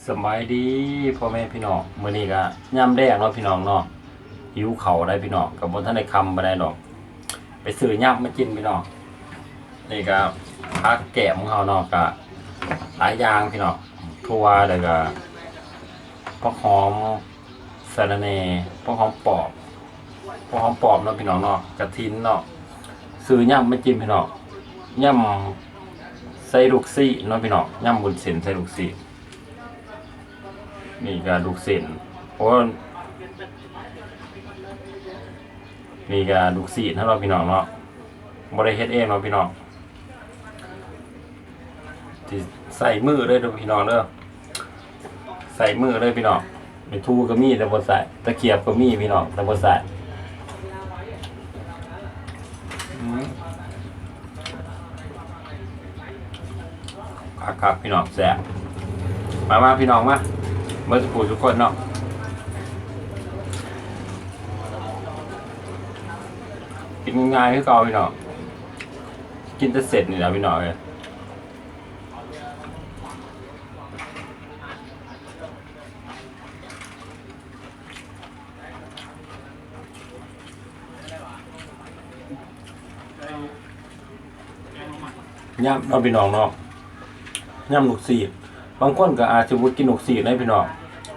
ສະບາຍດີພໍ່ແມ່ພີ່ນ້ອງ ມື້ນີ້ກະຍາມແລງເນາະພີ່ນ້ອງເນາະ ຫິວເຂົ້າໄດ໋ພີ່ນ້ອງ ກະບໍ່ທັນໄດ້ຄ່ຳປານໃດດອກ ໄປຊື້ຫຍັບມາກິນພີ່ນ້ອງ. ນີ້ກະຜັກແກ້ມຂອງເຮົາເນາະ ກະຫຼາຍຢ່າງພີ່ນ້ອງ ຖົ່ວ ແລ້ວກະຜັກຫອມ ສະລະແໜ່ ຜັກຫອມປອບ ຜັກຫອມປອບເນາະພີ່ນ້ອງເນາະ ກະຖິນເນາະ ຊື້ຫຍັບມາກິນພີ່ນ້ອງ ຫຍັບໃສ່ລູກຊີ້ນເນາະພີ່ນ້ອງ ຫຍັບວຸ້ນເສັ້ນໃສ່ລູກຊີ້ນ. ນີ້ກະລູກຊີ້ນ ໂອ້ ນີ້ກະລູກຊີ້ນເຮົາເນາະພີ່ນ້ອງເນາະ ບໍ່ໄດ້ເຮັດເອງເນາະພີ່ນ້ອງ. ຊິໃຊ້ມືເດີພີ່ນ້ອງເດີ ໃຊ້ມືເດີພີ່ນ້ອງ ໄມ້ຖູກະມີແຕ່ບໍ່ໃຊ້ ຕະຂຽບກະມີພີ່ນ້ອງ ແຕ່ບໍ່ໃຊ້. ອືມ ຄັກໆ ພີ່ນ້ອງ ແຊບ ມາໆ ພີ່ນ້ອງມາ ເບິດສູ່ຜູ້ສູ່ຄົນເນາະ ກິນງ່າຍໆ ຄືເກົ່າພີ່ນ້ອງ ກິນແຕ່ເສັ້ນນີ້ແຫຼະພີ່ນ້ອງເອີຍ. ຍຳເນາະພີ່ນ້ອງເນາະ ຍຳລູກຊີ້ນ ບາງຄົນກະອາດຈະບໍ່ກິນລູກຊີ້ນເດ້ພີ່ນ້ອງ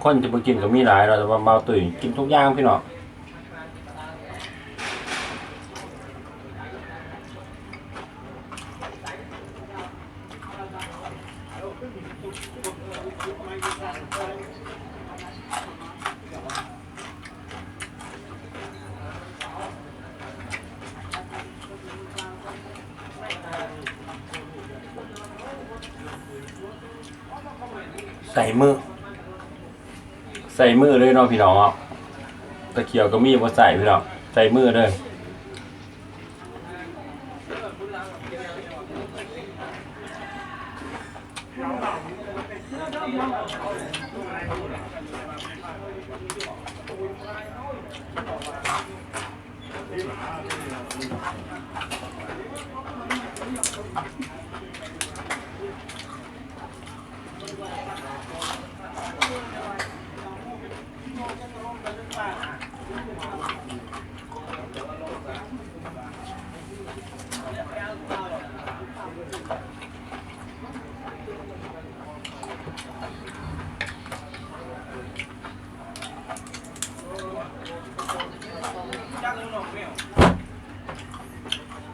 ຄົນທີ່ບໍ່ກິນກະມີຫຼາຍເນາະ ແຕ່ວ່າບ່າວຕຸ້ຍກິນທຸກຢ່າງພີ່ນ້ອງ. ໃສ່ມື ໃສ່ມືເລີຍເນາະພີ່ນ້ອງເນາະ ຕະຂຽວກະມີບໍ່ໃຊ້ພີ່ນ້ອງ ໃສ່ມືເລີຍ.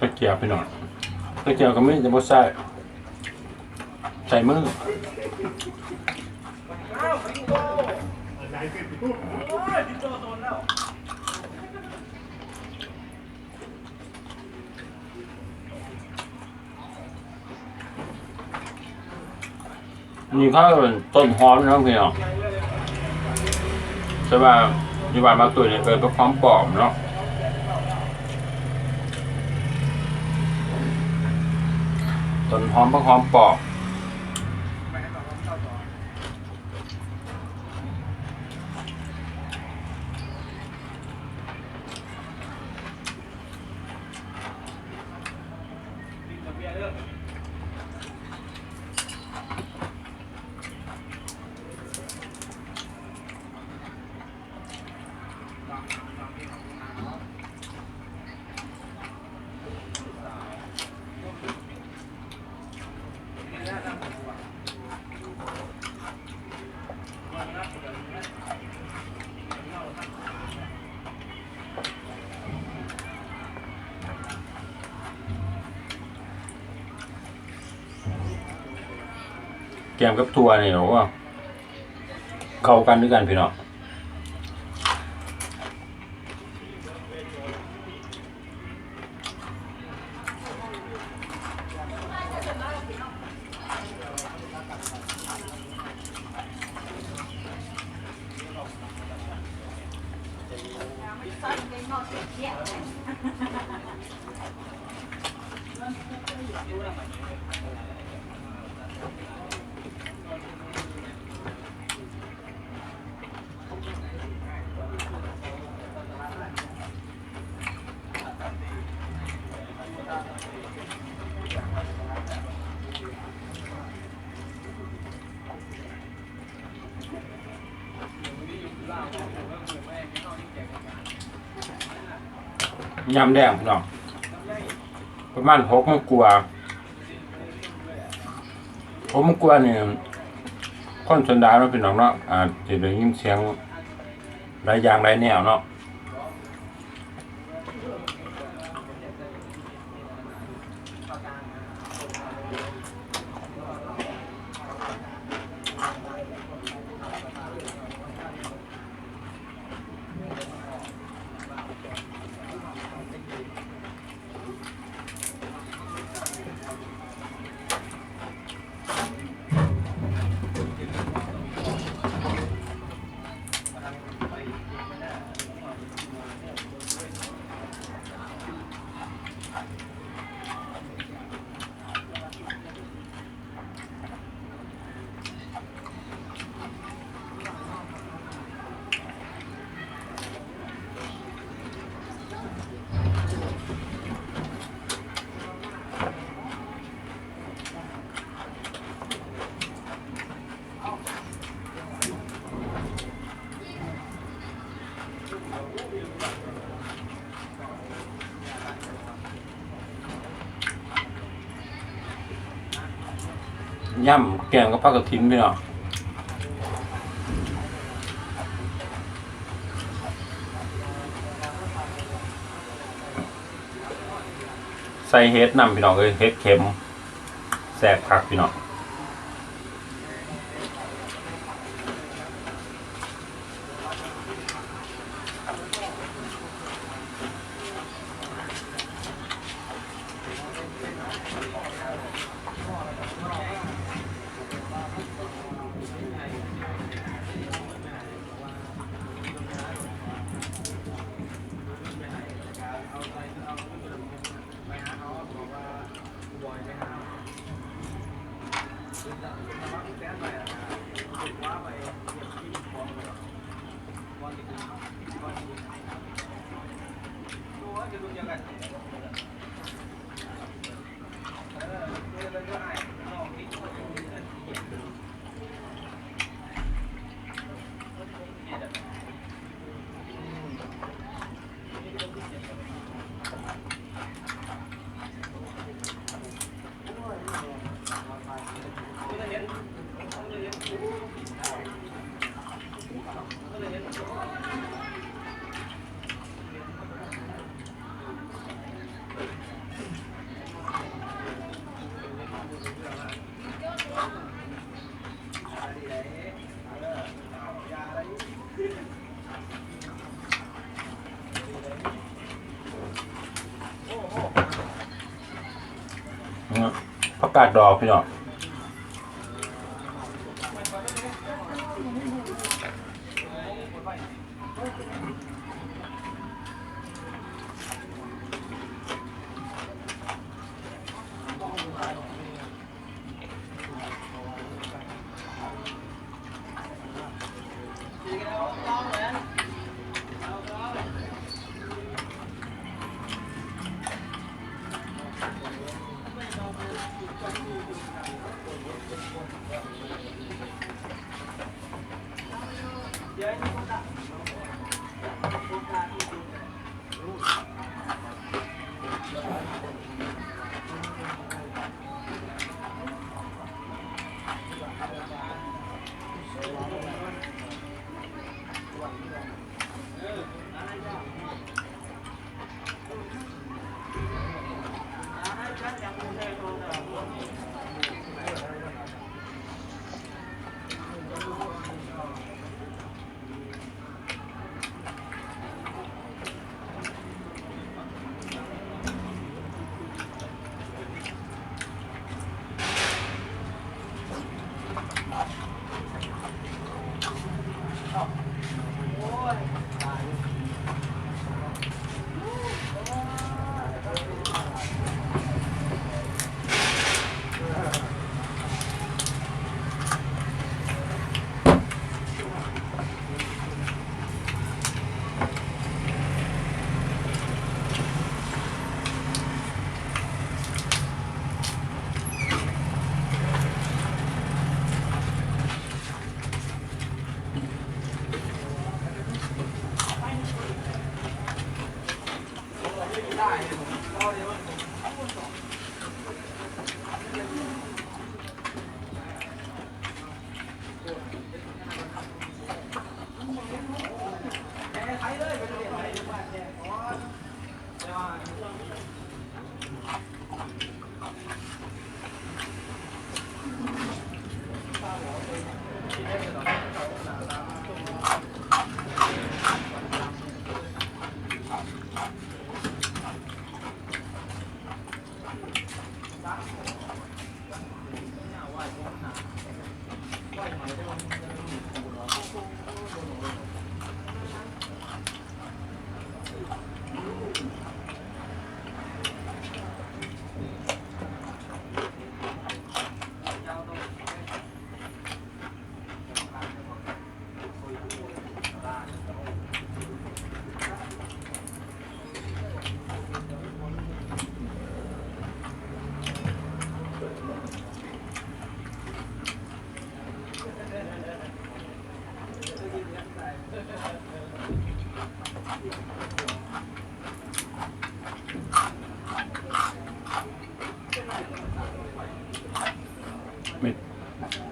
ຕະກຽວພີ່ນ້ອງ ຕະກຽວກະມີແຕ່ບໍ່ໃຊ້ ໃຊ້ມື. ນີ້ເຂົາເອີ້ນຕົ້ນຫອມເນາະພີ່ນ້ອງ ແຕ່ວ່າຢູ່ບ້ານບ່າວຕຸ້ຍນີ້ເອີ້ນຜັກຫອມປອບເນາະ ຕົ້ນຫອມ ຜັກຫອມປອບ. ແກມກັບຖົ່ວນີ້ ໂອ້ ເຂົ້າກັນຄືກັນພີ່ນ້ອງ. ແ ຍາມແລງພີ່ນ້ອງ ປະມານຫົກໂມງກວ່າ ຫົກໂມງກວ່ານີ້ ຄົນສ່ວນຫຼາຍເນາະພີ່ນ້ອງເນາະ ອາດຈະໄດ້ຍິນສຽງຫຼາຍຢ່າງຫຼາຍແນວເນາະ. ຍຳແກงກັບຜັກກະຖິນພີ່ນ້ອງ ໃສ່ເຫັດນຳພີ່ນ້ອງເອີຍ ເຫັດເຂັມ ແຊບຄັກພີ່ນ້ອງ. ຜັກກາດດອກພີ່ນ້ອງ. ໂ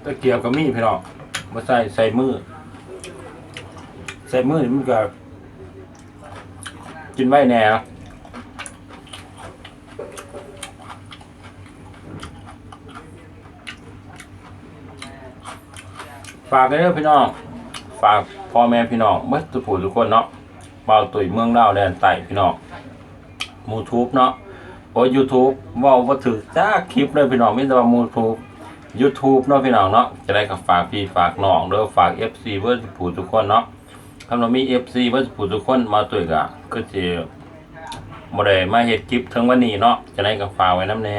ตะเกียบก็มีพี่น้อง บ่ใส่ ใส่มือ ใส่มือนี่มันก็กินไวแหน่ ฝากเด้อพี่น้อง ฝากพ่อแม่พี่น้องเบิดทุกผู้ทุกคนเนาะ บ่าวตุ้ยเมืองลาวแดนใต้พี่น้อง YouTube เนาะ โอ้ย YouTube เว้าบ่ถืกจักคลิปเลยพี่น้อง มีแต่ว่า YouTube YouTube เนาะพี่น้องเนาะ จั่งใด๋ก็ฝากพี่ฝากน้องเด้อ ฝาก เอฟซี เบิดทุกผู้ทุกคนเนาะ คันว่ามี เอฟซี เบิดทุกผู้ทุกคน บ่าวตุ้ยก็คือสิบ่ได้มาเฮ็ดคลิปเทิงวันนี้เนาะ จั่งใด๋ก็ฝากไว้นำแหน่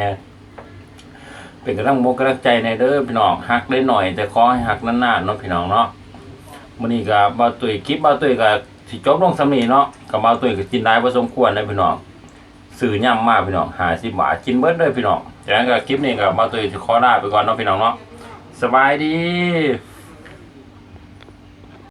เป็นกำลังอกกำลังใจแหน่เด้อพี่น้อง ฮักได้หน่อย แต่ขอให้ฮักนานๆเนาะพี่น้องเนาะ มื้อนี้ก็บ่าวตุ้ย คลิปบ่าวตุ้ยก็สิจบลงส่ำนี้เนาะ ก็บ่าวตุ้ยก็กินหลายพอสมควรเด้อพี่น้อง ซื้อยำมาพี่น้อง ห้าสิบบาท กินเบิดเด้อพี่น้อง จั่งใด๋ก็คลิปนี้ก็บ่าวตุ้ยสิขอลาไปก่อนเนาะพี่น้องเนาะ สบายดี